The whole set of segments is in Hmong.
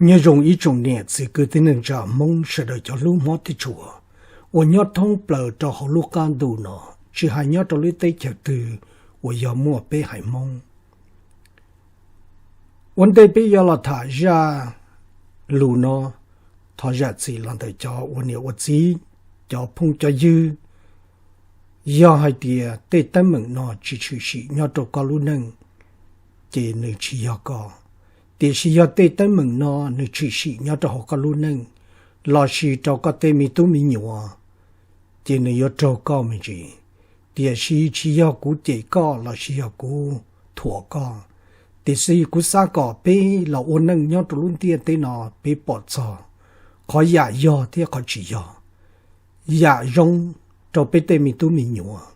Nyob zoo ib tsoom niam txiv kwv tij neej tsa Hmoob sawv daws cov hlub mob thiab tshua uas nyob thoob plaws rau hauv lub qab ntuj no, tsis hais nyob rau lub teb chaws twg uas yog muaj peb haiv Hmoob. Ua ntej peb yuav los tham zaj lus no, thov zam txim los ntawm cov ua niam ua txiv, cov phooj cov ywg. Yog hais tias tej teeb meem no tsis tshwm sim nyob rau koj lub neej, ces nws tsis yog koj. Tiam sis yog tej teeb meem no nws tshwm sim nyob rau hauv koj lub neej lossis rau koj tej me tub me nyuam, ces nws yuav raug koj me ntsis. Tiam sis tsis yog kuv cem koj lossis yog kuv thuam koj, tiam sis kuv xav kom peb los ua neej nyob rau lub ntiaj teb no peb pom txog qhov yam yog thiab qhov tsis yog, yam zoo rau peb tej me tub me nyuam.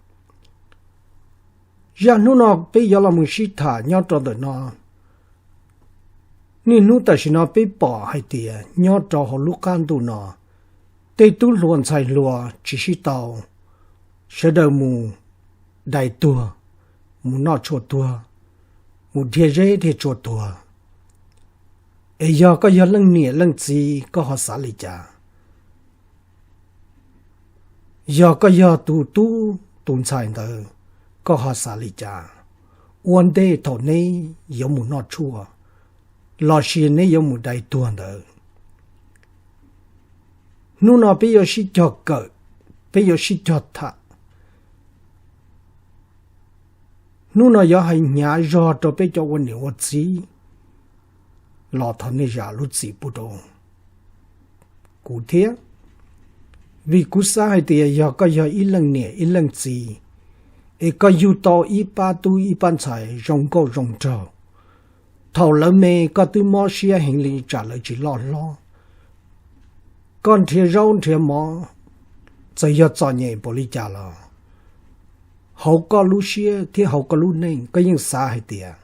Zaj hnub no peb yuav los mus sib tham nyob rau ntawm no. Niaj hnub tam sim no peb pom hais tias nyob rau hauv lub qab ntuj no, tej tub hluas ntxhais hluas tsis sib tau, sawv daws mus dai tuag, mus noj tshuaj tuag, mus dhia zeb dhia tsua tuag. Es yog koj yog leej niam leej txiv koj ho xav li cas? Yog koj yog tus tub tus ntxhais ntawd, koj ho xav li cas ua ntej thaum neb yuav mus noj tshuaj lossis neb yuav mus dai tuag ntawd? Hnub no peb yuav sib cog kawm, peb yuav sib cog tham. Hnub no yuav hais hnyav zog rau peb cov ua niam ua txiv los thov nej zam lub txim pub rau kuv thiab, vim kuv xav hais tias yog koj yog ib leej niam ib leej txiv, es koj yug tau ib pab tub ib pab ntxhais zoo nkauj zoo nraug, thaum lawv me koj twb mob siab heev li tsam lawv tsis loj hlob. Koj nrhiav zaub nrhiav mov, txawm yog txom nyem npaum li cas los hauv koj lub siab thiab hauv koj lub neej koj yeej xav hais tias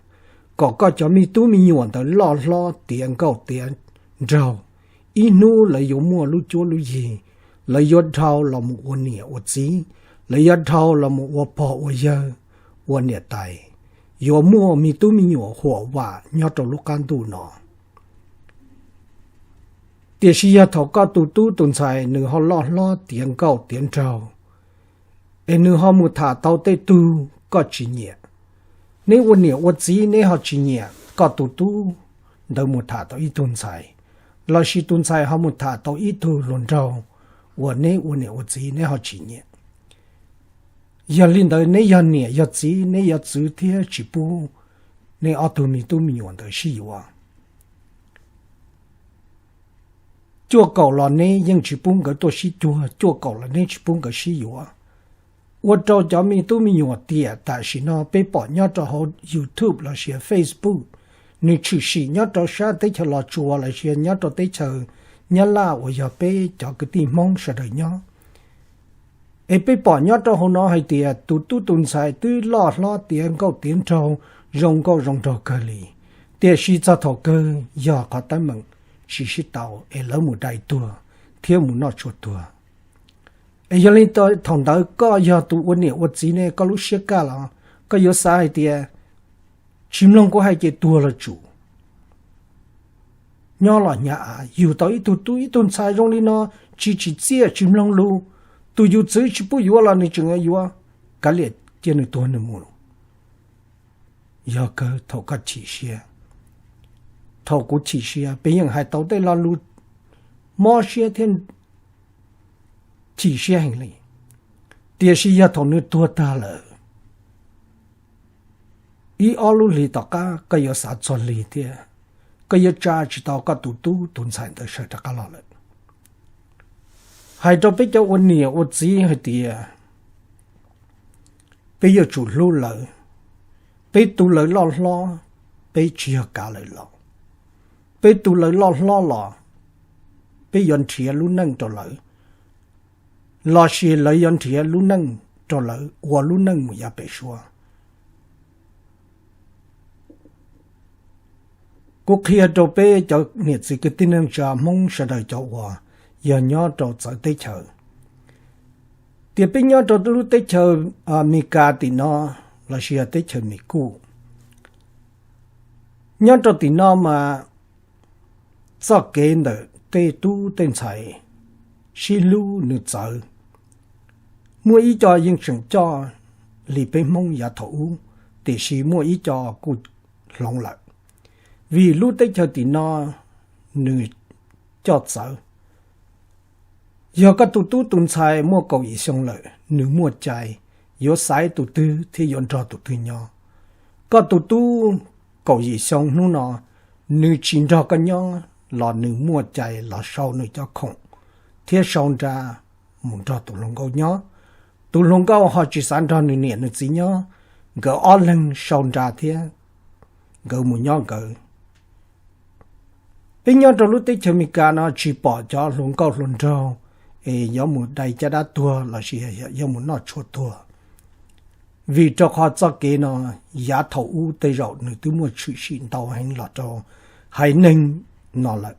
kom koj cov me tub me nyuam ntawd loj hlob tiav nkauj tiav nraug, ib hnub lawv yuav muaj lub cuab lub yig, lawv yuav dhau los mus ua niam ua txiv, lawv yuav dhau los mus ua pog ua yawg, ua niam tais, yuav muaj me tub me nyuam huam vam nyob rau lub qab ntuj no. Tiam sis yog thaum koj tus tub tus ntxhais nws ho loj hlob tiav nkauj tiav nraug, es nws ho mus tham tau tej tug koj tsis nyiam, neb ua niam ua txiv neb ho tsis nyiam koj tus tub ntawd mus tham tau ib tug ntxhais, lossis tus ntxhais ho mus tham tau ib tug hluas nraug uas neb ua niam ua txiv neb ho tsis nyiam. Yog li ntawd neb yog niam yog txiv neb yuav txwv thiab tsis pub neb ob tug me tub me nyuam ntawd sib yuav. Cuaj kaum los neb yeej tsis pub nkawd tuaj sib cuag, cuaj kaum los neb tsis pub nkawd sib yuav. Ua rau cov me tub me nyuam tiam tam sim no peb pom nyob rau hauv YouTube lossis Facebook, nws tshwm sim nyob rau sab teb chaws Los Tsuas lossis nyob rau teb chaws Nyab Laj uas yog peb cov kwv tij Hmoob sawv daws nyob. Es peb pom nyob rau hauv no hais tias tus tub tus ntxhais twb loj hlob tiav nkauj tiav nraug, zoo nkauj zoo nraug kawg li, tiam sis txog thaum kawg yog qhov teeb meem tsis sib tau es lawv mus dai tuag thiab mus noj tshuaj tuag. Es yog li thaum ntawd koj yog tus ua niam ua txiv ne koj lub siab kaj los koj yuav xav hais tias tsis mloog kuv hais ces tuag los tsum. Nyob los hnyav av, yug tau ib tug tub ib tug ntxhais zoo li no, tsis tsim txiaj tsis mloog lus, tus yus txwv tsis pub yuav los nws tseem yuav, kav liam cia nws tuag nws mus. Yog kawg thaum koj chim siab, thaum kuv chim siab, peb yeej hais tau tej lo lus mob siab thiab chim siab heev li. Tiam sis yog thaum nws tuag tag lawm, ib ob lub hlis tom qab koj yuav xav txog li thiab, koj yuav tsa tsis tau koj tus tub tus ntxhais ntawd sawv rov qab los lawm. Hais rau peb cov ua niam ua txiv hais tias peb yuav tsum hlub lawv. Peb tu lawv loj hlob, peb tsis yog kav lawv los. Peb tu lawv loj hlob los, peb yuav nrhiav lub neej rau lawv, lossis lawv yuav nrhiav lub neej rau lawv ua lub neej mus yav pem suab. Kuv qhia rau peb cov niam txiv kwv tij neej tsa Hmoob sawv daws cov uas yog nyob rau txawv teb chaws, tias peb nyob rau lub teb chaws Amelikas tim no, lossis yog teb chaws Mis Kuj, nyob rau tim no mas txoj kev ntawm tej tub tej ntxhais sib hlub nws txawv. Muaj ib co yeej tseem coj li peb Hmoob yav thaum ub, tiam sis muaj ib co kuj hloov lawm, vim lub teb chaws tim no nws coj txawv. Yog koj tus tub tus ntxhais muaj kaum yim xyoo lawm, nws muaj cai yuav xaiv tus twg thiab yuav nrog tus twg nyob. Koj tus tub kaum yim xyoo hnub no, nws tsis nrog koj nyob los nws muaj cai los sau nws cov khoom thiab sau nra mus nrog tus hluas nkauj nyob. Tus hluas nkauj ho tsis xav nrog nws niam nws txiv nyob, nkawd ob leeg sau nra thiab nkawd mus nyob nkawd. Peb nyob rau lub teb chaws Amelikas no tsis pom cov hluas nkauj hluas nraug es yuav mus dai caj dab tuag lossis yuav mus noj tshuaj tuag, vim rau qhov txoj kev no yav thaum ub tej zaum nws twb muaj tshwm sim ntau heev los rau haiv neeg no lawm.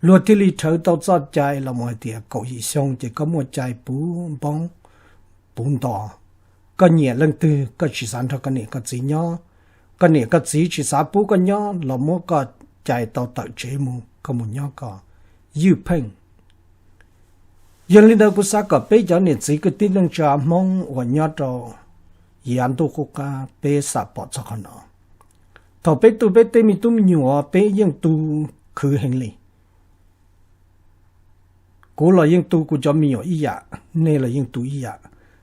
Luag thiaj li rhawv tau txoj cai los mus hais tias kaum yim xyoo ces koj muaj cai puv npoob puv nto. Koj nyiam leej twg koj tsis xav nrog koj niam koj txiv nyob, koj niam koj txiv tsis xav pub koj nyob los muab koj cais tau tawm tsev mus, koj mus nyob koj ywj pheej. Yog li ntawd kuv xav kom peb cov niam txiv kwv tij neej tsa Hmoob uas nyob rau yav ntuj qub qab peb xam pom txog qhov no. Thaum peb tu peb tej me tub me nyuam peb yeej tu khwv heev li. Kuv los yeej tu kuv cov me nyuam ib yam, nej los yeej tu ib yam.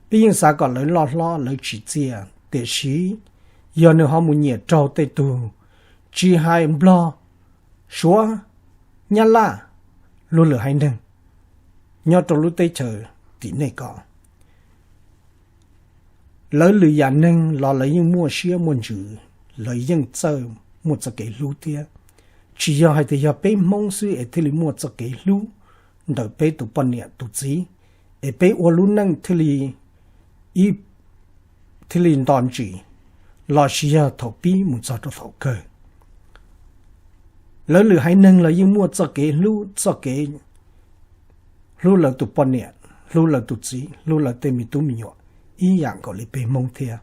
Peb yeej xav kom lawv loj hlob lawv tsim txiaj, tiam sis yog nws ho mus nyiam raug tej tug tsis hais Nplog, Suav, Nyab Laj, luag lwm haiv neeg nyob rau lub teb chaws tim nej ko, lawv lwm yam neeg los lawv yeej muaj siab muaj ntsws, lawv yeej txawj muaj txoj kev hlub thiab. Tsis yog hais tias yog peb Hmoob xwb es thiaj li muaj txoj kev hlub ntawm peb tus poj niam tus txiv, es peb ua lub neej thiaj li ib, thiaj li nto ntsis, lossis yog thaum pib mus txog rau thaum kawg. Lawv lwm haiv neeg los yeej muaj txoj kev hlub, txoj kev hlub lawv tus poj niam, hlub lawv tus txiv, hlub lawv tej me tub me nyuam ib yam nkaus li peb Hmoob thiab.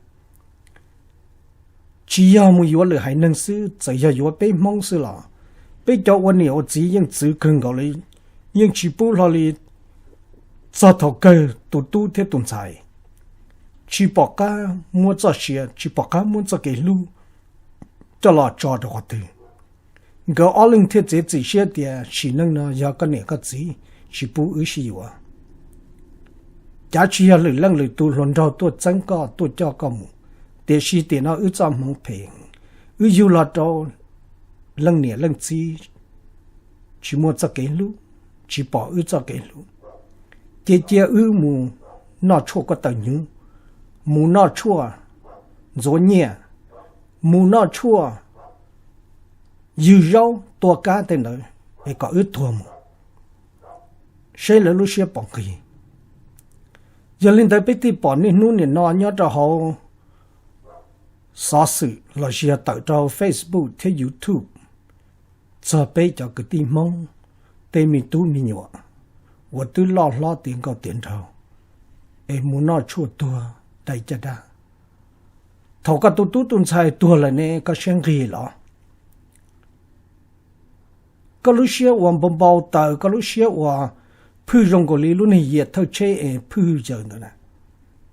Tsis yog mus yuav lwm haiv neeg xwb, txawm yog yuav peb Hmoob xwb los peb cov ua niam ua txiv yeej txwv kawg nkaus li, yeej tsis pub hlo li. Txog thaum kawg tus tub thiab tus ntxhais tsis pom qab muab txoj sia, tsis pom qab muab txoj kev hlub coj los tso rau qhov twg. Nkawd ob leeg thiaj txiav txim siab tias sim neej no yog koj niam koj txiv tsis pub wb sib yuav. Cav tsis yog lwm leej lwm tus hluas nraug tuaj txeeb koj tuaj coj koj mus, tiam sis tiam no wb txoj hmoov phem, wb yug los rau leej niam leej txiv tsis muaj txoj kev hlub, tsis pom wb txoj kev hlub, ces cia wb mus noj tshuaj koj taw hnyuv, mus noj tshuaj ntxuav nyiaj, mus noj tshuaj ywg zaub tua kab tej ntawd es kom wb tuag mus, seb lawv lub siab puas nqig. Yog li ntawd peb thiaj pom niaj hnub nim no nyob rau hauv xov xwm lossis yog tawm rau Facebook thiab YouTube txog peb cov kwv tij Hmoob tej me tub me nyuam uas twb loj hlob tiav nkauj tiav nraug es mus noj tshuaj tuag dai caj dab. Thaum koj tus tub tus ntxhais tuag lawm ne koj siab nqig los? Koj lub siab uas npau npau taws, koj lub siab uas phwj zoo nkaus li lub niag yias thawj tsheb es phwj yaws ntawd na,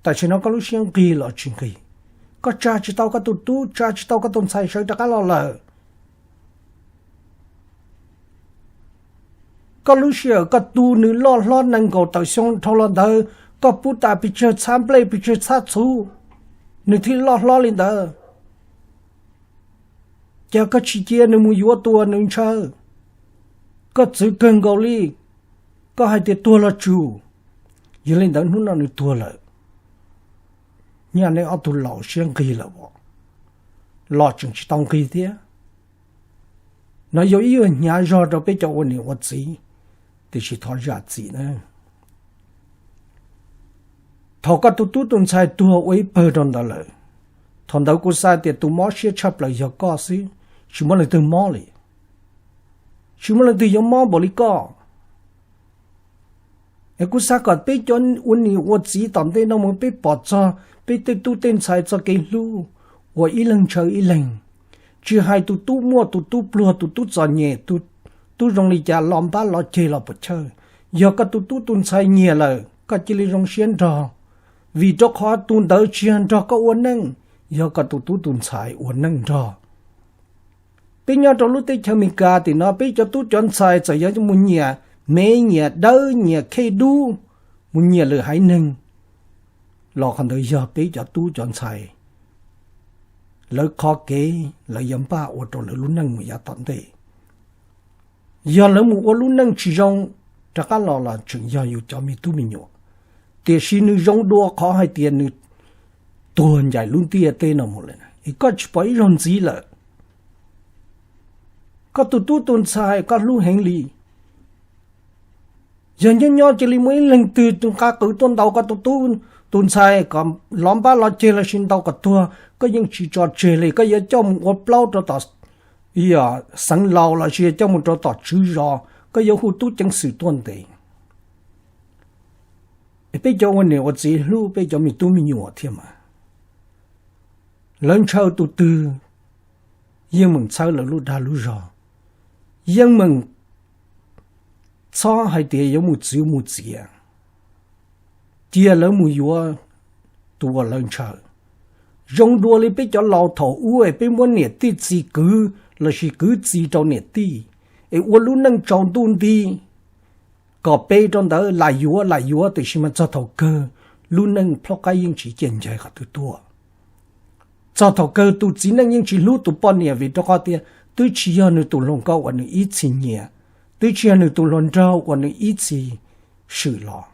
tam sim no koj lub siab nqig los tsis nqig? Koj tsa tsis tau koj tus tub, tsa tsis tau koj tus ntxhais sawv rov qab los lawm. Koj lub sij hawm koj tu nws loj hlob nees nkaum tawm xyoo dhau los ntawd, koj pub tas pes tsawg txhab nplej pes tsawg txhab txhuv nws thiaj loj hlob li ntawd. Cas koj tsis cia nws mus yuav tus uas nws ntshaw? Koj txwv kawg nkaus li, koj hais tias tuag los tsum. Yog li ntawd hnub no nws tuag lawm, nyaj nej ob tug laus siab nqig lawm os, los tseem tsis tau nqig thiab. No yog ib yam hnyav zog rau peb cov ua niam ua txiv, tiam sis thov zam txim na. Thaum koj tus tub tus ntxhais tuag ua ib pawg rau ntawd lawm, thaum ntawd kuv xav tias tus mob siab tshaj plaws yog koj xwb, tsis muaj leej twg mob li, tsis muaj leej twg yuav mob npaum li koj. Es kuv xav kom peb cov ua niam ua txiv tom ntej no mus peb pom txog peb tej tub tej ntxhais txoj kev hlub uas ib leeg ntshaw ib leeg, tsis hais tus tub muaj tus tub pluag, tus tub txom nyem, tus tub zoo li cas los npab los ceg los puas chawj. Yog koj tus tub tus ntxhais nyiam lawm koj cia li zoo siab nrog, vim rau qhov tus ntawd tsis yog nrog koj ua neej, yog koj tus tub tus ntxhais ua neej nrog. Peb nyob rau lub teb chaws Amelikas tim no peb cov tub cov ntxhais txawm yog mus nyiam mev nyiam dawb nyiam khej dub, mus nyiam lwm haiv neeg, los qhov ntawd yog peb cov tub cov ntxhais lawv qhov kev lawv yuav npaj ua rau lawv lub neej mus yav tom ntej. Yog lawv mus ua lub neej tsis zoo, rov qab los los tseem yog yus cov me tub me nyuam, tiam sis nws zoo dua qhov hais tias nws tuag ncaim lub ntiaj teb no mus lawm es koj tsis pom ib zaug ntxiv lawm. Koj tus tub tus ntxhais koj hlub heev li, yog nyob nyob cia li muaj ib leeg twg nqa qws tuaj ntaus koj tus tub tus ntxhais kom los npab los ceg lossis ntaus kom tuag, koj yeej tsis tso tseg li, koj yuav coj mus ua plaub rau tom xeev laus lossis coj mus rau tom tswv zos, koj yuav hu tub ceev xwm tuaj ntes. Es peb cov ua niam ua txiv hlub peb cov me tub me nyuam thiab mas, lawv ntshaw tus twg, yeej meem txhawb lawv lub dag lub zog, yeej meem txhob hais tias yuav mus txwv mus txiav, cia lawv mus yuav tus uas lawv ntshaw. Zoo dua li peb cov laus thaum ub es peb muab niam tij txi kwv lossis kwv txi rau niam tij, es ua lub neej tsaus ntuj nti, kom pe rau ntawd lam yuav lam yuav tiam sis mas txog thaum kawg lub neej plhaub qaib yeej tsis ciaj ncaig qhov twg tuaj. Txog thaum kawg tus txiv neej yeej tsis hlub tus poj niam vim rau qhov tias twb tsis yog nws tus hluas nkauj uas nws ib txhis nyiam, twb tsis yog nws tus hluas nraug uas nws ib txhis swm los.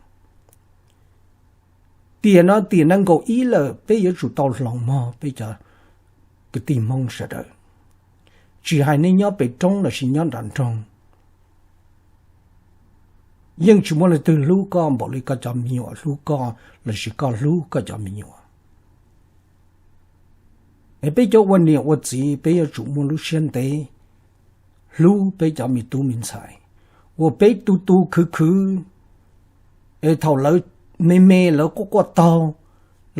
Tiam no tiam nees nkaum ib lawm peb yuav tsum tau hloov mog peb cov kwv tij Hmoob sawv daws, tsis hais nej nyob pem roob lossis nyob nram nroog, yeej tsis muaj leej twg hlub koj npaum li koj cov me nyuam hlub koj lossis koj hlub koj cov me nyuam. Es peb cov ua niam ua txiv peb yuav tsum muaj lub siab ntev hlub peb cov me tub me ntxhais uas peb tu tu khwv khwv, es thaum lawv me me lawv quaj quaj taug,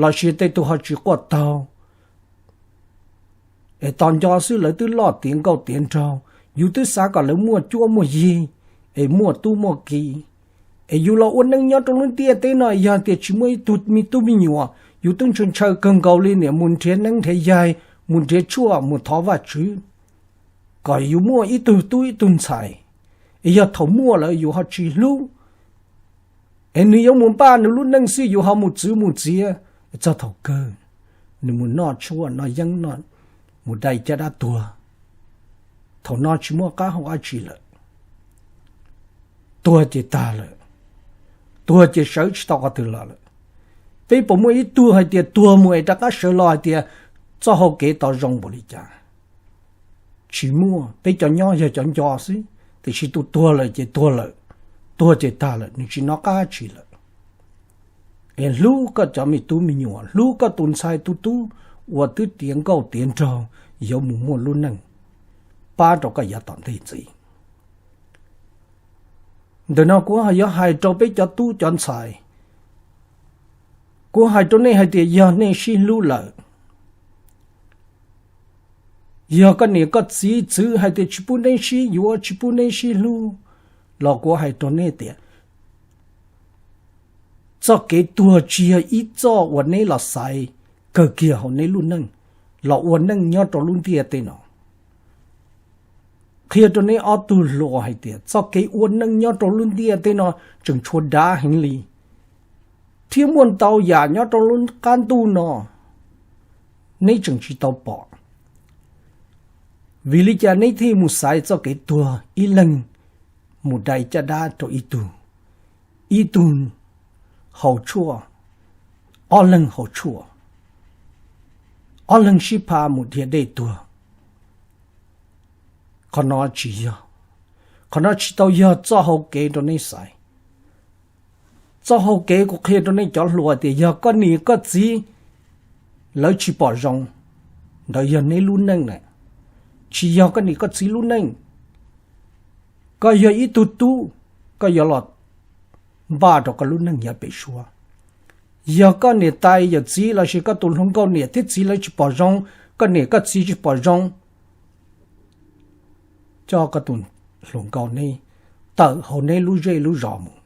lossis tej tug ho tsis quaj taug, es tos nco xwb lawv twb loj tiav nkauj tiav nraug, yus twb xav kom lawv muaj cuab muaj yig, es muaj tub muaj ki. Es yus los ua neej nyob rau lub ntiaj teb no yog tias tsis muaj ib tug me tub me nyuam, yus twb ntshaw ntshaw kawg nkaus li niam mus nrhiav neeb nrhiav yaig, mus nrhiav tshuaj mus thov Vajtswv kom yus muaj ib tug tub ib tug ntxhais. Es yog thaum muaj lawm yus ho tsis hlub, es nws yuav mus npaj nws lub neej xwb yus ho mus txwv mus txiav, txog thaum kawg nws mus noj tshuaj noj yeeb no, mus dai caj dab tuag. Thaum no tsis muaj qab hau dab tsi lawm, tuag ces tag lawm, tuag ces sawv tsis tau qhov twg los lawm. Peb puas muaj ib tug hais tias tuag mus es rov qab sawv los hais tias txoj hau kev tau zoo npaum li cas? Tsis muaj, peb cov nyob yog cov nco xwb, tiam sis tus tuag lawm ces tuag lawm, tuag ces tag lawm nws tsis nov qab tsi lawm. Es hlub koj cov me tub me nyuam, hlub koj tus ntxhais tus tub uas twb tiav nkauj tiav nraug yuav mus muaj lub neej pab rau koj yav tom ntej ntxiv. Ntawm no kuv yuav hais rau peb cov tub cov ntxhais, kuv hais rau nej hais tias yog nej sib hlub lawm, yog koj niam koj txiv txwv hais tias tsis pub neb sib yuav tsis pub neb sib hlub, los kuv hais rau nej tias txoj kev tuag tsis yog ib txoj uas neb los xaiv kawg kiag hauv neb lub neej los ua neej nyob rau lub ntiaj teb no. Qhia rau neb ob tug hluas hais tias txoj kev ua neej nyob rau lub ntiaj teb no tseem tshuav dav heev li, thiab muaj ntau yam nyob rau lub qab ntuj no neb tseem tsis tau pom. Vim li cas neb thiaj mus xaiv txoj kev tuag ib leeg mus dai caj dab rau ib tug, ib tug haus tshuaj, ob leeg haus tshuaj, ob leeg sib pha mus dhia dej tuag? Qhov no tsis yog, qhov no tsis tau yog txoj hau kev rau neb xaiv. Txoj hau kev kuv qhia rau nej cov hluas tias yog koj niam koj txiv lawv tsis pom zoo, ntawd yog neb lub neej na, tsis yog koj niam koj txiv lub neej. Koj yog ib tug tub, koj yuav los npaj rau koj lub neej yav pem suab. Yog koj niam tais yawm txiv lossis koj tus hluas nkauj niam thiab txiv lawv tsis pom zoo, koj niam koj txiv tsis pom zoo, coj koj tus hluas nkauj neb tawm hauv neb lub zej lub zos mus,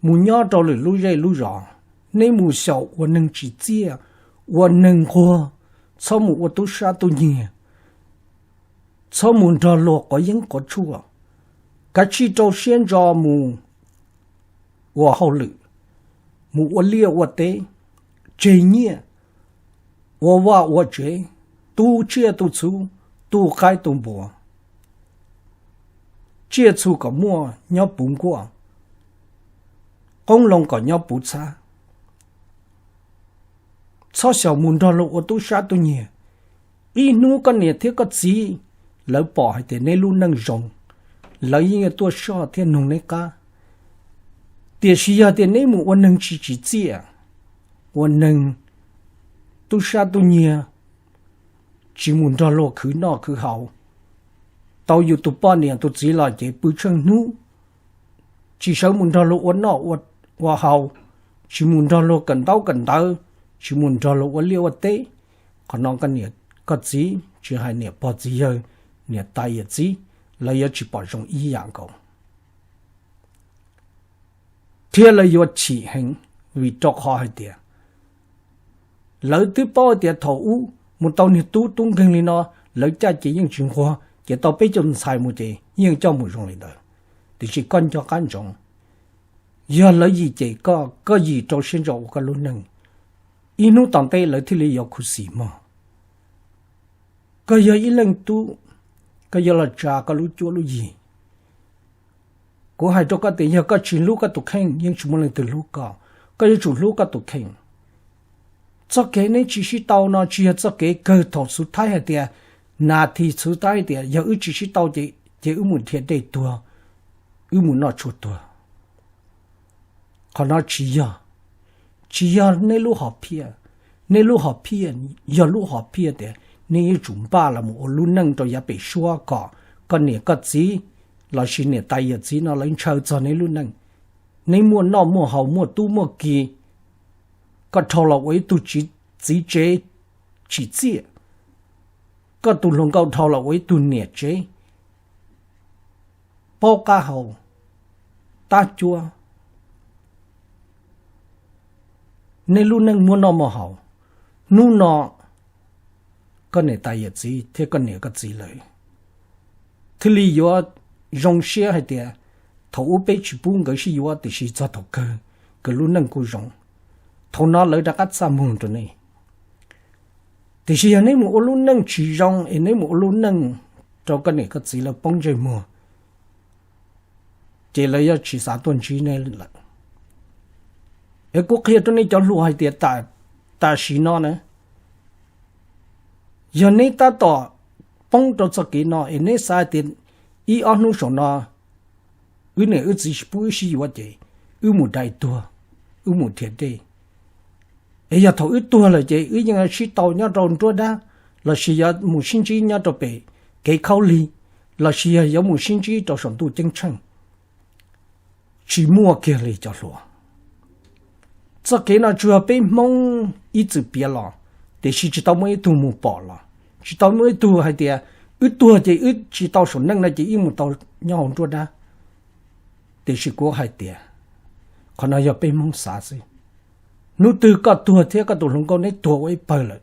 mus nyob rau lwm lub zej lub zos. Neb mus xyaum ua neeg tsim txiaj, ua neeg nquag, txhob mus ua tub sab tub nyiag, txhob mus nrog luag quav yeeb quav tshuaj, kav tsij rau siab ntso mus ua hauj lwm, mus ua liaj ua teb, tseg nyiaj, ua vaj ua tsev, tu tsiaj tu txhu, tu qaib tu npua, tsiaj txhu kom muaj nyob puv nkuaj, qoob loo kom nyob puv txhab. Txhob xyaum mus nrog luag ua tub sab tub nyiag. Ib hnub koj niam thiab koj txiv lawv pom hais tias neb lub neej zoo, lawv yeej yuav tuaj soj thiab nug neb qab. Tiam sis yog tias neb mus ua neeg tsis tsim txiaj, ua neeg tub sab tub nyiag, tsis mus nrog luag khwv noj khwv haus, tau yus tus poj niam tus txiv los ces pw tsheej hnub, tsis sawv mus nrog luag ua noj ua haus, tsis mus nrog luag kawm ntaub kawm ntawv, tsis mus nrog luag ua liaj ua teb, qhov no koj niam koj txiv, tsis hais niam pog txiv yawg, niam tais yawm txiv, lawv yuav tsis pom zoo ib yam nkaus, thiab lawv yuav chim heev, vim rau qhov hais tias lawv twb paub hais tias thaum ub mus tau niag tub tub nkeeg li no, lawv caj ces yeej tsis nquag, ces tau peb caug ntxhais mus ces yeej coj mus zoo li ntawd. Tiam sis koj nco qab ntsoov, yog lawv yim ces koj, koj yim rau siab ntso ua koj lub neej, ib hnub tom ntej lawv thiaj li yuav khuv xim mog. Koj yog ib leej tub, koj yuav los tsa koj lub cuab lub yig. Kuv hais rau koj tias yog koj tsis hlub koj tus kheej yeej tsis muaj leej twg hlub koj, koj yuav tsum hlub koj tus kheej. Txoj kev neb tsis sib tau no tsis yog txoj kev kawg thaum xub thawj hais tias, nas this xub thawj hais tias yog wb tsis sib tau ces, ces wb mus dhia dej tuag, wb mus noj tshuaj tuag. Qhov no tsis yog, tsis yog neb lub hom phiaj. Neb lub hom phiaj yog lub hom phiaj tias neb yuav tsum npaj los mus ua lub neej rau yav pem suab kom koj niam koj txiv lossis niam tais yawm txiv no lawv ntshaw txog neb lub neej. Neb muaj noj muaj haus muaj tub muaj ki, koj dhau los ua ib tug txiv tsev tsim txiaj, koj tus hluas nkauj dhau los ua ib tug niam tsev paub qab hau, tab cuab. Neb lub neej muaj noj muaj haus, hnub no koj niam tais yawm txiv thiab koj niam koj txiv lawv thiaj li yuav zoo siab hais tias thaum ub peb tsis pub nkawd sib yuav tiam sis txog thaum kawg, nkawd lub neej kuj zoo. Thaum no lawv rov qab txaj muag rau neb. Tiam sis yog neb mus ua lub neej tsis zoo es neb mus ua lub neej rau koj niam koj txiv lawv poob ntsej muag, ces lawv yuav tsis xav tuaj ntsib neb lawm. Es kuv qhia rau nej cov hluas hais tias tam sim no na, yog neb tab tom poob rau txoj kev no es neb xav hais tias ib ob hnub saum no wb niam wb txiv tsis pub wb sib yuav ces wb mus dai tuag, wb mus dhia dej. Es yog thaum wb tuag lawm ces wb yeej sib tau nyob rau nruab dab, lossis yuav mus sib ntsib nyob rau pem kev khaub lig, lossis yog yuav mus sib ntsib rau saum ntuj ceeb tsheej. Tsis muaj kiag li cov hluas. Txoj kev no tsuas yog peb Hmoob ib txwm piav los, tiam sis tsis tau muaj ib tug mus pom los, tsis tau muaj ib tug hais tias wb tuag ces wb tsis tau saum neej no ces wb mus tau nyob hauv nruab dab. Tiam sis kuv hais tias qhov no yog peb Hmoob xav xwb. Hnub twg koj tuag thiab koj tus hluas nkauj neb tuag ua ib pawg lawm,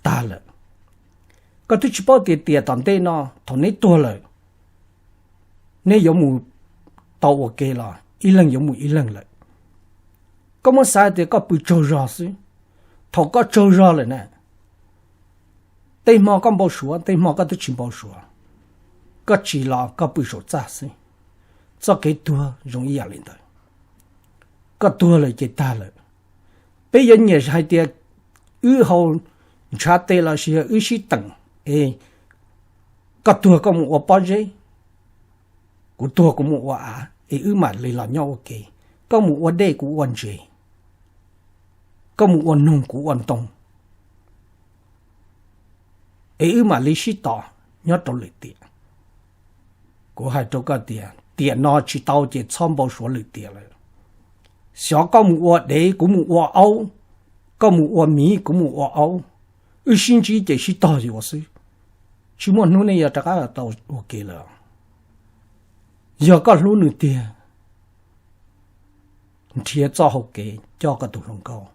tag lawm, koj twb tsis paub tias tiam tom ntej no thaum neb tuag lawm, neb yuav mus tau ua ke los ib leeg yuav mus ib leeg lawm. Koj muab xav tias koj pw tsaug zog xwb, thaum koj tsaug zog lawm na, tej hmo koj npau suav, tej hmo koj twb tsis npau suav, koj tsis los koj pw saum txaj xwb. Txoj kev tuag zoo ib yam li ntawd, koj tuag lawm ces tag lawm. Peb yuav nyiam hais tias wb haus ntshav tes lossis yog wb sib teem, es koj tuag koj mus ua pob zeb, kuv tuag kuv mus ua av, es wb mam li los nyob ua ke. Koj mus ua dej kuv ua ntses, koj mus ua noog kuv ua ntoo, es wb mam li sib tos nyob rau lwm tiam. Kuv hais rau koj tias tiam no tsis tau ces txhob npau suav lwm tiam lawm. Xyov koj mus ua dev kuv mus ua aub, koj mus ua miv kuv mus ua aub, wb sib ntsib ces sib tog yuav xwb. Tsis muaj hnub nej yuav rov qab tau ua ke lawm. Yog koj hlub nws tiag, nrhiav txoj hau kev coj koj tus hluas nkauj.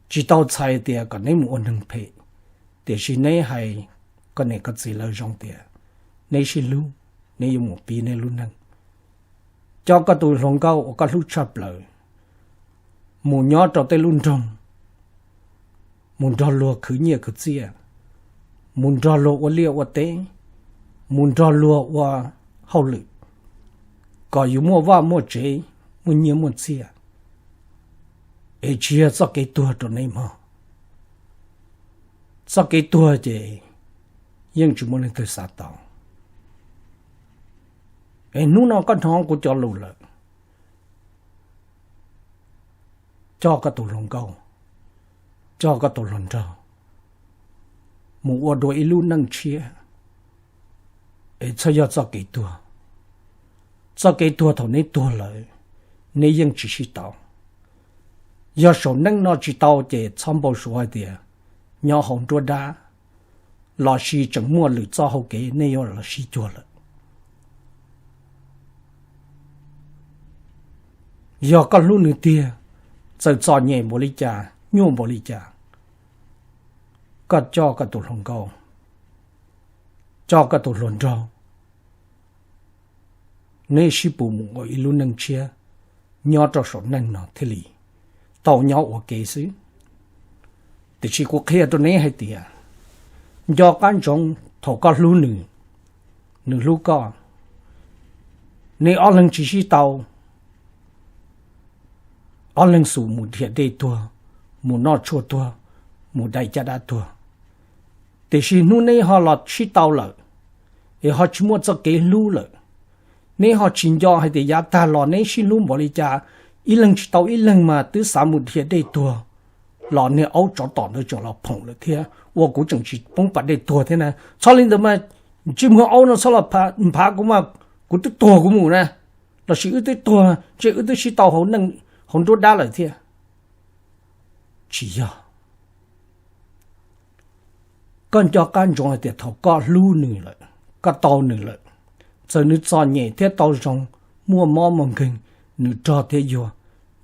Tsis tau txhais tias kom neb mus ua neeg phem, tiam sis neb hais koj niam koj txiv lawv zoo tias neb sib hlub, neb yuav mus pib neb lub neej. Coj koj tus hluas nkauj uas koj hlub tshaj plaws mus nyob rau tej lub nroog, mus nrog luag khwv nyiaj khwv txiaj, mus nrog luag ua liaj ua teb, mus nrog luag ua hauj lwm, kom yus muaj vaj muaj tsev, muaj nyiaj muaj txiaj, es tsis yog txoj kev tuag rau neb mog. Txoj kev tuag ces yeej tsis muaj leej twg xav tau. Es hnub no koj hnov kuv cov lus lawm, coj koj tus hluas nkauj, coj koj tus hluas nraug mus ua dua ib lub neej tshiab, es txhob yog txoj kev tuag. Txoj kev tuag thaum neb tuag lawm, neb yeej tsis sib tau. Yog saum neej no tsis tau ces txhob npau suav hais tias nyob hauv nruab dab los sis tseem muaj lwm txoj hau kev nej yuav los sib cuag lawm. Yog koj hlub nws tiag, txawm txom nyem npaum li cas, nyuaj npaum li cas, koj coj koj tus hluas nkauj, coj koj tus hluas nraug, neb sib pus mus ua ib lub neej tshiab nyob rau saum neej no thiaj li tau nyob ua ke xwb. Tiam sis kuv qhia rau neb hais tias nco qab ntsoov thaum koj hlub nws, nws hlub koj, neb ob leeg tsis sib tau, ob leeg xum mus dhia dej tuag, mus noj tshuaj tuag, mus dai caj dab tuag. Tiam sis hnub neb ho los sib tau lawm, es ho tsis muaj txoj kev hlub lawm, neb ho tsis nco hais tias yav tag los neb sib hlub npaum li cas, ib leeg tsis tau ib leeg mas twb xav mus dhia dej tuag, los niag aub tsov tom ntawd tseem los phoom lawm thiab ua kuv tseem tsis poob pas dej tuag thiab na. Txhob li ntawd mas, ntsej muag aub no txhob los nphav kuv mas, kuv twb tuag kuv mus na, los sis wb twb tuag ntshe wb twb sib tau hauv nruab dab lawm thiab. Tsis yog. Koj nco qab ntsoov hais tias thaum koj hlub nws lawm, koj tau nws lawm, txawm nws txom nyem thiab tau zoo, muaj mob muaj nkeeg, nws rog thiab yuag,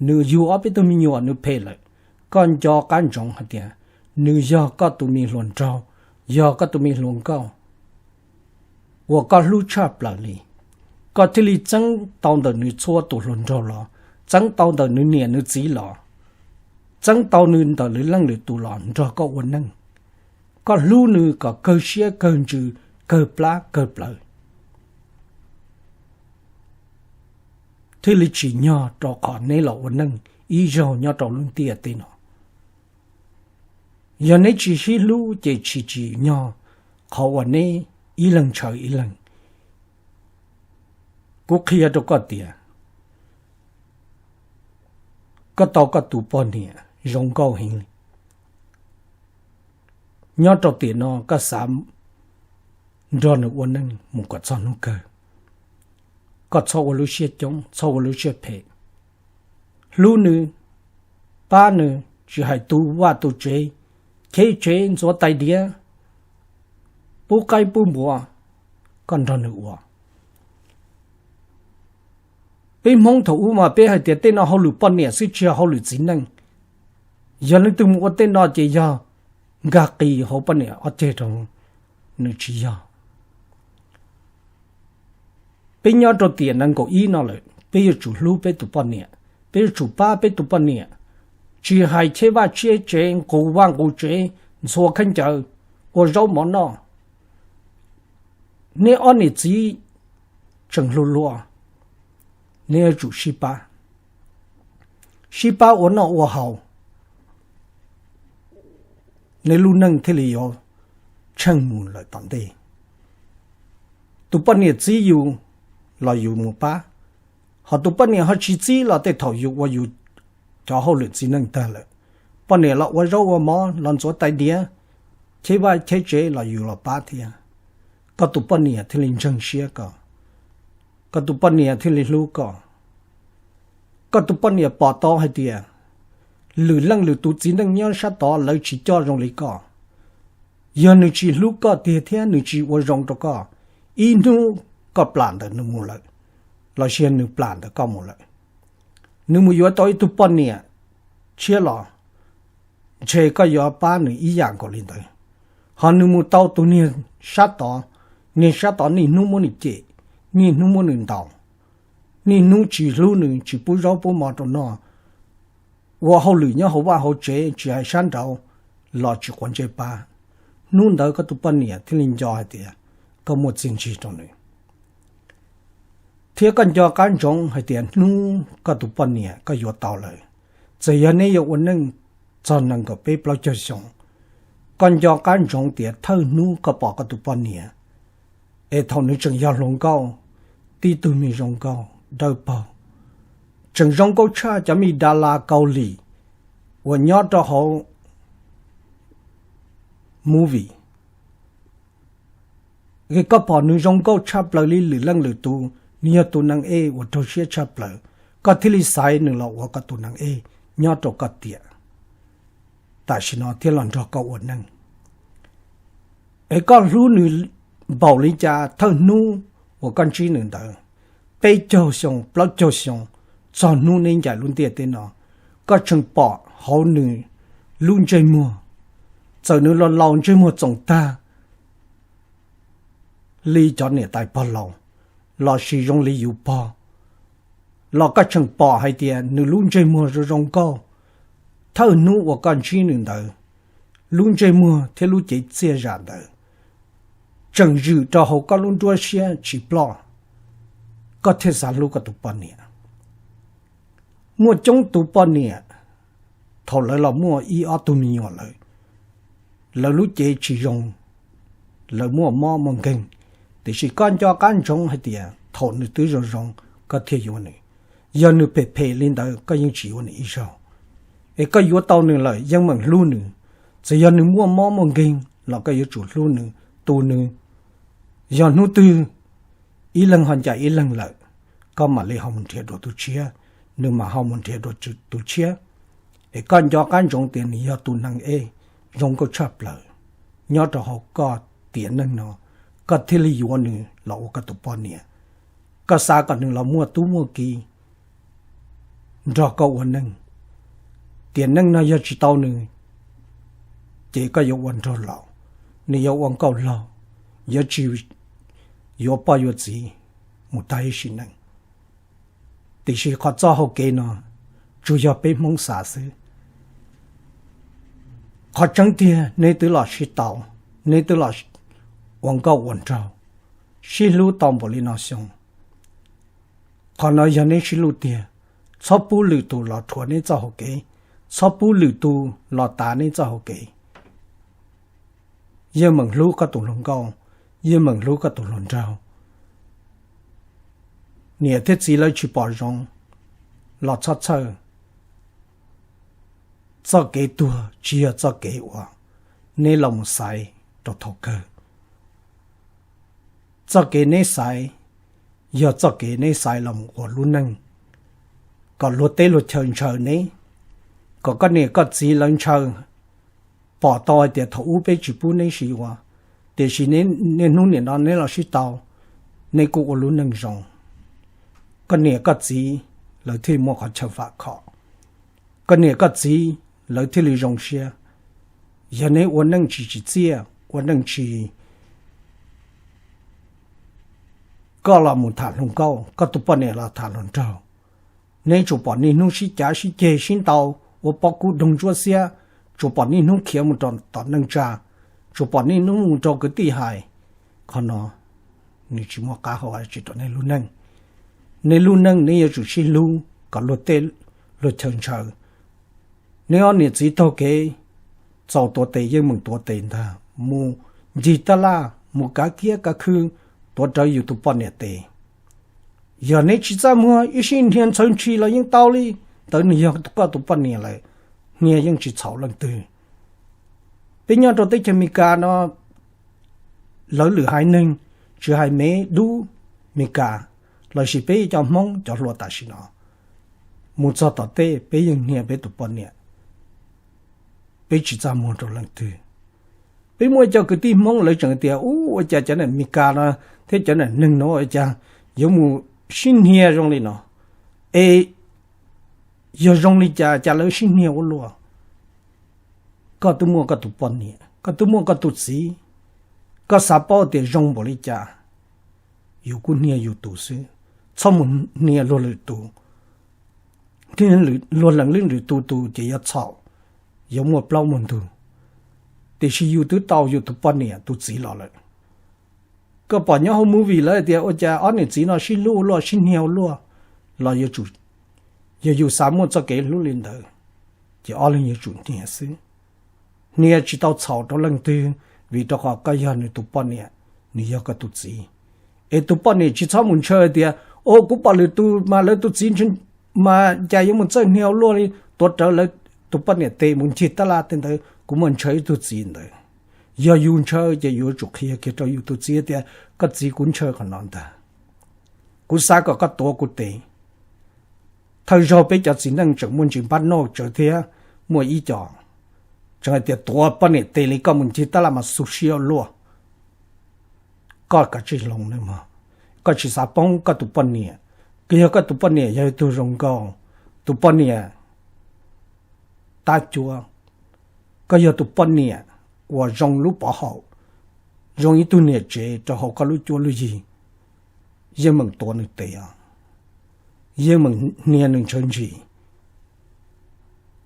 nws yug ob peb tug me nyuam nws phem lawm, koj nco qab ntsoov hais tias nws yog koj tus me hluas nraug, yog koj tus me hluas nkauj uas koj hlub tshaj plaws li, koj thiaj li txeeb tau ntawm nws txhua tus hluas nraug los, txeeb tau ntawm nws niam nws txiv los, txeeb tau nws ntawm lwm leej lwm tus los nrog koj ua neej. Koj hlub nws kom kawg siab kawg ntsws, kawg plab kawg plawv, thiaj li tsim nyog rau qhov neb los ua neej ib zaug nyob rau lub ntiaj teb no. Yog neb tsis sib hlub ces tsis tsim nyog qhov uas neb ib leeg ntshaw ib leeg. Kuv qhia rau koj tias koj tau koj tus poj niam zoo nkauj heev li. Nyob rau tiam no koj xav nrog nws ua neej mus kom txog hnub kawg. Koj txhob ua lub siab coob, txhob ua lub siab phem. Hlub nws, pab nws, tsis hais tu vaj tu tsev, cheb tsev ntxuav tais diav, pub qaib pub npua, koj nrog nws ua. Peb Hmoob thaum ub mas peb hais tias tej no hauj lwm poj niam xwb tsis yog hauj lwm txiv neej. Yog leej twg mus ua tej no ces yog nkag qis hauv poj niam ob ceg rau, nws tsis yog. Peb nyob rau tiam nees nkaum ib no lawm, peb yuav tsum hlub peb tus poj niam, peb yuav tsum pab peb tus poj niam, tsis hais cheb vaj cheb tsev, nqus vaj nqus tsev, ntxhua khaub ncaws, ua zaub mov noj. Neb ob niam txiv tseem hluas hluas, neb yuav tsum sib pab, sib pab ua noj ua haus, neb lub neej thiaj li yuav tsheej mus lawm tom ntej. Tus poj niam txib yus los yus mus pab, ho tus poj niam ho tsis txib los tej thaum yus ua yus cov hauj lwm txiv neej tag lawm, poj niam los ua zaub ua mov los ntxuav tais diav, cheb vaj cheb tsev los yus los pab thiab. Koj tus poj niam thiaj li ntseeg siab koj, koj tus poj niam thiaj li hlub koj. Koj tus poj niam pom tau hais tias lwm leej lwm tus txiv neej nyob sab tod lawv tsis coj zoo li koj. Yog nws tsis hlub koj tiag thiab nws tsis ua zoo rau koj, ib hnub koj plam ntawm nws mus lawm, los sis yog nws plam ntawm koj mus lawm, nws mus yuav tau ib tug poj niam tshiab los, ntshe koj yuav pab nws ib yam nkaus li ntawd. Ho nws mus tau tus niag sab tod, niag sab tod niaj hnub muab nws cem, niaj hnub muab nws ntaus, niaj hnub tsis hlub nws, tsis pub zaub pub mov rau noj, ua hauj lwm nyob hauv vaj hauv tsev tsis hais sab nraud los tsis quav ntsej pab. Hnub ntawd koj tus poj niam thiaj li nco hais tias koj muaj txiaj ntsig rau nws. Thiab koj nco qab ntsoov hais tias hnub koj tus poj niam koj yuav tau lawm, txawm yog neb yuav ua neej txog nees nkaum peb plaub caug xyoo, koj nco qab ntsoov tias thawj hnub koj pom koj tus poj niam, es thaum nws tseem yog hluas nkauj, tib tug me zoo nkauj dawb paug, tseem zoo nkauj tshaj cov me da las Kaus Lim uas nyob rau hauv movie. Es koj pom nws zoo nkauj tshaj plaws li lwm leej lwm tus, nws yog tus neeg ej uas raug siab tshaj plaws, koj thiaj li xaiv nws los ua koj tus neeg ej nyob rau koj tiam tam sim no thiab los nrog koj ua neej. Es koj hlub nws npaum li cas thawj hnub uas koj ntsib nws ntawd, peb caug xyoo plaub caug xyoo, txog hnub neb ncaim lub ntiaj teb no, koj tseem pom hauv nws lub ntsej muag, txawm nws los laus ntsej muag txoom tag li cov niam tais pog laus, los sis zoo li yus pog, los koj tseem pom hais tias nws lub ntsej muag zoo zoo nkauj. Thawj hnub uas koj ntsib nws ntawd, lub ntsej muag thiab lub cev txiaj zam ntawd tseem zwm rau hauv koj lub nruab siab tsis ploj, koj thiaj xav hlub koj tus poj niam. Muaj coob tus poj niam, thaum lawv los muaj ib ob tug me nyuam lawm, lawv lub cev tsis zoo, lawv muaj mob muaj nkeeg, tiam sis koj nco qab ntsoov hais tias thaum nws twb zoo zoo, koj thiaj yuav nws. Yog nws phem phem li ntawd koj yeej tsis yuav nws ib zaug. Es koj yuav tau nws lawm yeej meem hlub nws, txawm yog nws muaj mob muaj nkeeg los koj yuav tsum hlub nws, tu nws. Yog hnub twg ib leeg ho ncaim ib leeg lawm, koj mam li ho mus nrhiav dua tus tshiab, nws mam ho mus nrhiav dua tus tshiab. Es koj nco qab ntsoov tias nws yog tus neeg ej zoo nkauj tshaj plaws nyob rau hauv koj tiam neej no, koj thiaj li yuav nws los ua koj tus poj niam. Koj xav kom nws los muaj tub muaj ki nrog koj ua neej. Tiam neej no yog tsis tau nws, ces koj yuav ua nraug laus, nws yuav ua nkauj laug, yuav tsis yuav poj yuav txiv mus tag ib sim neej. Tiam sis qhov txoj hau kev no tsuas yog peb Hmoob xav xwb. Qhov tseeb tiag neb twb los sib tau, neb twb los ua nkauj ua nraug, sib hlub tau npaum li no xyoo. Qhov no yog neb sib hlub tiag, txhob pub lwm tus los rhuav neb txoj hau kev, txhob pub lwm tus los tav neb txoj hau kev. Yeej meem hlub koj tus hluas nkauj, yeej meem hlub koj tus hluas nraug. Niam thiab txiv lawv tsis pom zoo los txhob txhawj. Txoj kev tuag tsis yog txoj kev uas neb los mus xaiv rau thaum kawg. Txoj kev neb xaiv yog txoj kev neb xaiv los mus ua lub neej kom luag teb luag chaw ntshaw neb, kom koj niam koj txiv lawv ntshaw, pom tau hais tias thaum ub peb tsis pub neb siv ua, tiam sis niaj hnub nim no neb los sib tau, neb kuj ua lub neej zoo. Koj niam koj txiv lawv thiaj muaj qhov chaw vam khom, koj niam koj txiv lawv thiaj li zoo siab. Yog neb ua neej tsis tsim txiaj, ua neej tsis, koj los mus tham hluas nkauj, koj tus poj niam los tham hluas nraug, neb tsuas pom niaj hnub sib cav sib ceg sib ntaus ua pob kub doog ntsuab xiab, tsuas pom niaj hnub khiav mus rau tom neej tsa, tsuas pom niaj hnub mus rau kwv tij hais. Qhov no nws tsis muaj qab hau dab tsi rau neb lub neej. Neb lub neej neb yuav tsum sib hlub kom luag teb luag chaw ntshaw. Neb ob niam txiv taug kev txaus tuav tes yeej meem tuav tes ntag, mus ncig taj laj, mus kav kiab kav khw, tuav rawv yus tus poj niam tes. Yog neb tsis txaj muag, ib sij hnia ntxhawv ntshis los yeej tau li, ntawd nws yog koj tus poj niam lawm, hnia yeej tsis txhaum leej twg. Peb nyob rau teb chaws Amelikas no, lawv lwm haiv neeg, tsis hais Mev Dub, Meskas, lossis peb cov Hmoob cov hluas tam sim no, mus txog tom tej peb yeej hnia peb tus poj niam, peb tsis txaj muag rau leej twg. Peb muaj cov kwv tij Hmoob lawv tseem tias, ua cas cov niam Meskas no thiab cov nam neeg no ua cas yuav mus sib hnia zoo li no, es yog zoo li cas cas lawv sib hnia ua luaj. Koj twb muaj koj tus poj niam, koj twb muaj koj tus txiv, koj xav paub tias zoo npaum li cas, yus kuj hnia yus tus xwb, txhob mus hnia luag lwm tus. Luag leej lwm tus tus ces yuav txhaum, yuav muaj plaub muaj ntug. Tiam sis yus twb tau yus tus poj niam tus txiv los lawm. Koj pom nyob hauv movie lawv tias ua cas ob niam txiv no sib hlub ua luaj sib hnia ua luaj, los yuav tsum, yog yus xav muaj txoj kev hlub li ntawd, ces ob leeg yuav tsum hnia xwb. Hnia tsis tau txhaum rau leej twg, vim rau qhov koj yog nws tus poj niam, nws yog koj tus txiv. Es tus poj niam tsis txhob mus ntshaw tias, o, kuv pom lwm tus mas lawv tus txiv mas cas yuav mus txawj hnia ua luaj li, tuav rawv lawv tus poj niam tes mus ncig tab laj tej ntawd, kuv muaj ntshaw ib tug txiv ntawd. Yog yus ntshaw ces yuav tsum qhia kiag rau yus tus txiv tias, koj txiv, kuv ntshaw qhov no ntag, kuv xav kom koj tuav kuv tes. Thawj zaug peb cov txiv neej tseem muaj ntsis npab nauj tsawv thiab, muaj ib co tseem hais tias tuav poj niam tes li koj mus ncig tab laj mas xu siab ua luaj. Koj kav tsij hloov nawb mog, koj tsis xav poob koj tus poj niam. Koj yog koj tus poj niam yog ib tug zoo nkauj, tus poj niam tab cuab, koj yog tus poj niam uas zoo lub pov haum, zoo ib tug niam tsev rau hauv koj lub cuab lub yig, yeej meem tuav nws tes os, yeej meem hnia nws ntshaw ntshis,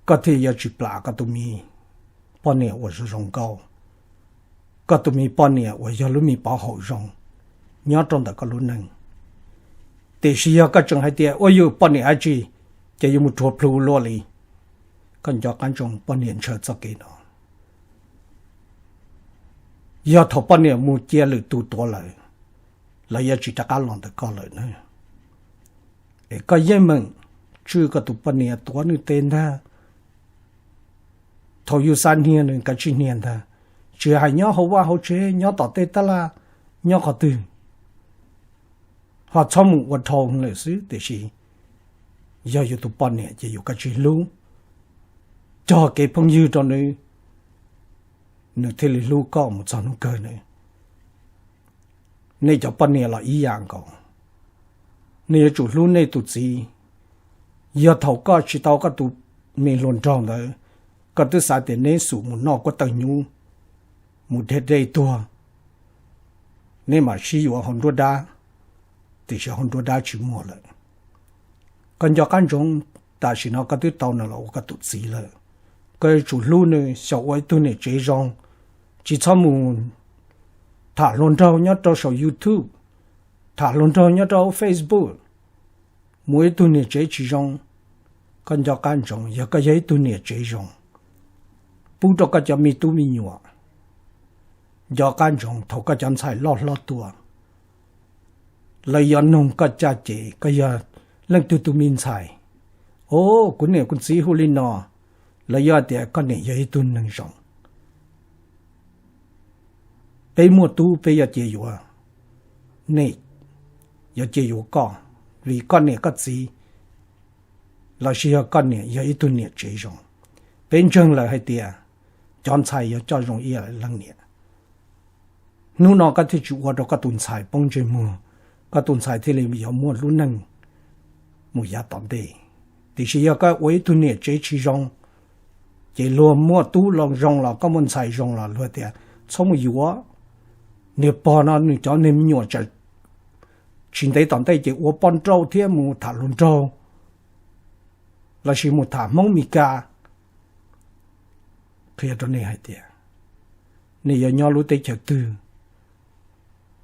koj thiaj yuav tsis plam koj tus me poj niam uas zoo zoo nkauj, koj tus me poj niam uas yog lub me pov haum zoo nyob rau ntawm koj lub neej. Tiam sis yog koj tseem hais tias ua yus poj niam dab tsi ces yuav mus rhuav plhu luaj li, koj nco qab ntsoov poj niam ntshaw txoj kev no. Yog thaum poj niam mus cia lwm tus tuav lawm, lawv yuav tsis rov qab los ntawm koj lawm na. Es koj yeej meem tswj koj tus poj niam tuav nws tes ntag. Thaum yus xav hnia nws kav tsij hnia ntag, tsis hais nyob hauv vaj hauv tsev, nyob tom tej tab laj, nyob qhov twg, ho txhob mus ua dhau lawm xwb. Tiam sis yog yus tus poj niam ces yus kav tsij hlub, cog kev phooj ywg rau nws, nws thiaj li hlub koj mus txog hnub kawg na. Nej cov poj niam los ib yam nkaus, nej yuav tsum hlub nej tus txiv. Yog thaum koj tsis tau koj tus me hluas nraug ntawd, koj twb xav tias neb xum mus noj kuab tawg hnyuv, mus dej dej tuag, neb mam sib yuav hauv nruab dab, tiam sis hauv nruab dab tsis muaj lawm. Koj nco qab ntsoov, tam sim no koj twb tau nws los ua koj tus txiv lawm, koj yuav tsum hlub nws, xyaum ua ib tug niam tsev zoo, tsis txhob mus tham hluas nraug nyob rau saum YouTube, tham hluas nraug nyob rau Facebook, mus ib tug niam tsev tsis zoo. Koj nco qab ntsoov, yog koj yog ib tug niam tsev zoo, pub rau koj cov me tub me nyuam, nco qab ntsoov thaum koj cov ntxhais loj hlob tuaj, lawv yuav nug koj caj ces koj yog leej twg tus me ntxhais. O, kuv niam kuv txiv hu li no. Lawv yuav tias koj niam yog ib tug neeg zoo. Peb muaj tub peb yuav cia yuav, nej yuav cia yuav koj, vim koj niam koj txiv lossis yog koj niam yog ib tug niam tsev zoo. Peb ntseeg lawm hais tias cov ntxhais yuav coj zoo ib yam leej niam. Hnub no koj thiaj tsis ua rau koj tus ntxhais poob ntsej muag, koj tus ntxhais thiaj li yuav muaj lub neej mus yav tom ntej. Tiam sis yog koj ua ib tug niam tsev tsis zoo, ces luag muaj tub zoo los koj muaj ntxhais zoo los luag tias txhob mus yuav. Niag pog no nws cov niag me nyuam tsis ntev tom ntej ces ua poj nrauj thiab mus tham hluas nraug lossis mus tham Hmoob Mes Kas. Qhia rau nej hais tias, nej yuav nyob lub teb chaws twg,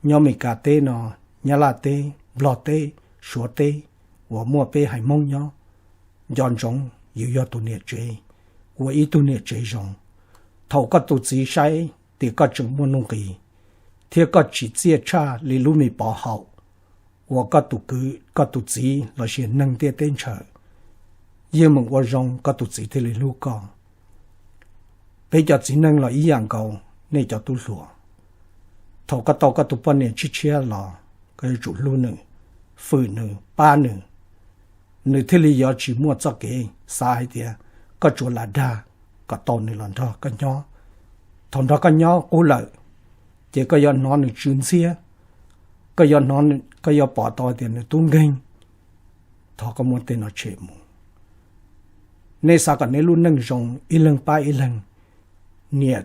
nyob Mes Kas teb no, Nyab Laj teb, Nplog teb, Suav teb, uas muaj peb haiv Hmoob nyob, nco ntsoov yus yog tus niam tsev, ua ib tug niam tsev zoo. Thaum koj tus txiv saib tias koj tseem muaj nuj nqis, thiab koj tsim txiaj tshaj li lub me pov haum, uas koj tus kwv koj tus txiv lossis neeg ntiaj teb ntshaw, yeej meem ua zoo koj tus txiv thiaj li hlub koj. Peb cov txiv neej los ib yam nkaus, nej cov tub hluas, thaum koj tau koj tus poj niam tshiab tshiab los, koj yuav tsum hlub nws, fwm nws, pab nws, nws thiaj li yuav tsis muaj txoj kev xav hais tias koj tsuas lam dag kom tau nws los nrog koj nyob. Thaum nrog koj nyob qub lawm, ces koj yuav hnov nws tsw ntxhiab, Koj yuav pom tau tias nws tub nkeeg, thov koj muab tej no tshem mus. Nej xav kom nej lub neej zoo, ib leeg pab ib leeg, niam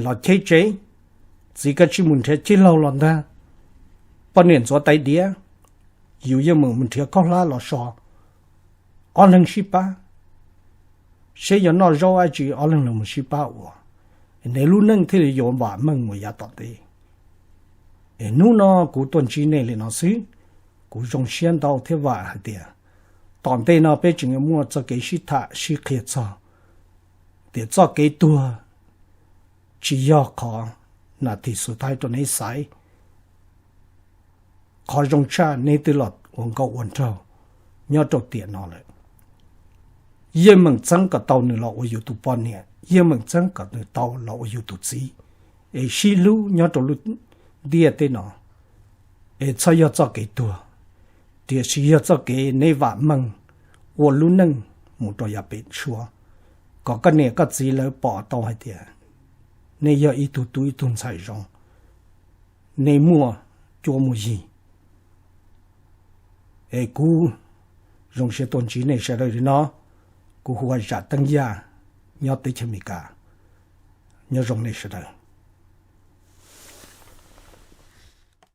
los cheb tsev, txiv kav tsij mus nrhiav cib laug los ntag, poj niam ntxuav tais diav, yus yeej meem mus nrhiav khaub hlab los so, ob leeg sib pab, seb yuav noj zaub dab tsi ob leeg los mus sib pab ua, nej lub neej thiaj li yuav vam meej mus yav tom ntej. Es hnub no kuv tuaj ntsib nej li no xwb, kuv zoo siab ntau thiab vam hais tias tom ntej no peb tseem yuav muaj txoj kev sib tham sib qhia txog tias txoj kev tuag tsis yog qhov nas this xus thaib rau neb xaiv. Qhov zoo tshaj neb twb los ua nkauj ua nraug nyob rau tiam no lawm, yeej meem txeeb kom tau nws los ua yus tus poj niam, yeej meem txeeb kom nws tau los ua yus tus txiv, es sib hlub nyob rau lub ntiaj teb no, es txhob yog txoj kev tuag, tiam sis yog txoj kev neb vam meej ua lub neej mus rau yav pem suab, kom koj niam koj txiv lawv pom tau hais tias nej yog ib tug tub ib tug ntxhais zoo, nej muaj cuab muaj yig. Es kuv zoo siab tuaj ntsib nej sawv daws li no. Kuv hu ua Zam Teeb Yaj, nyob teb chaws Amelikas. Nyob zoo nej sawv daws.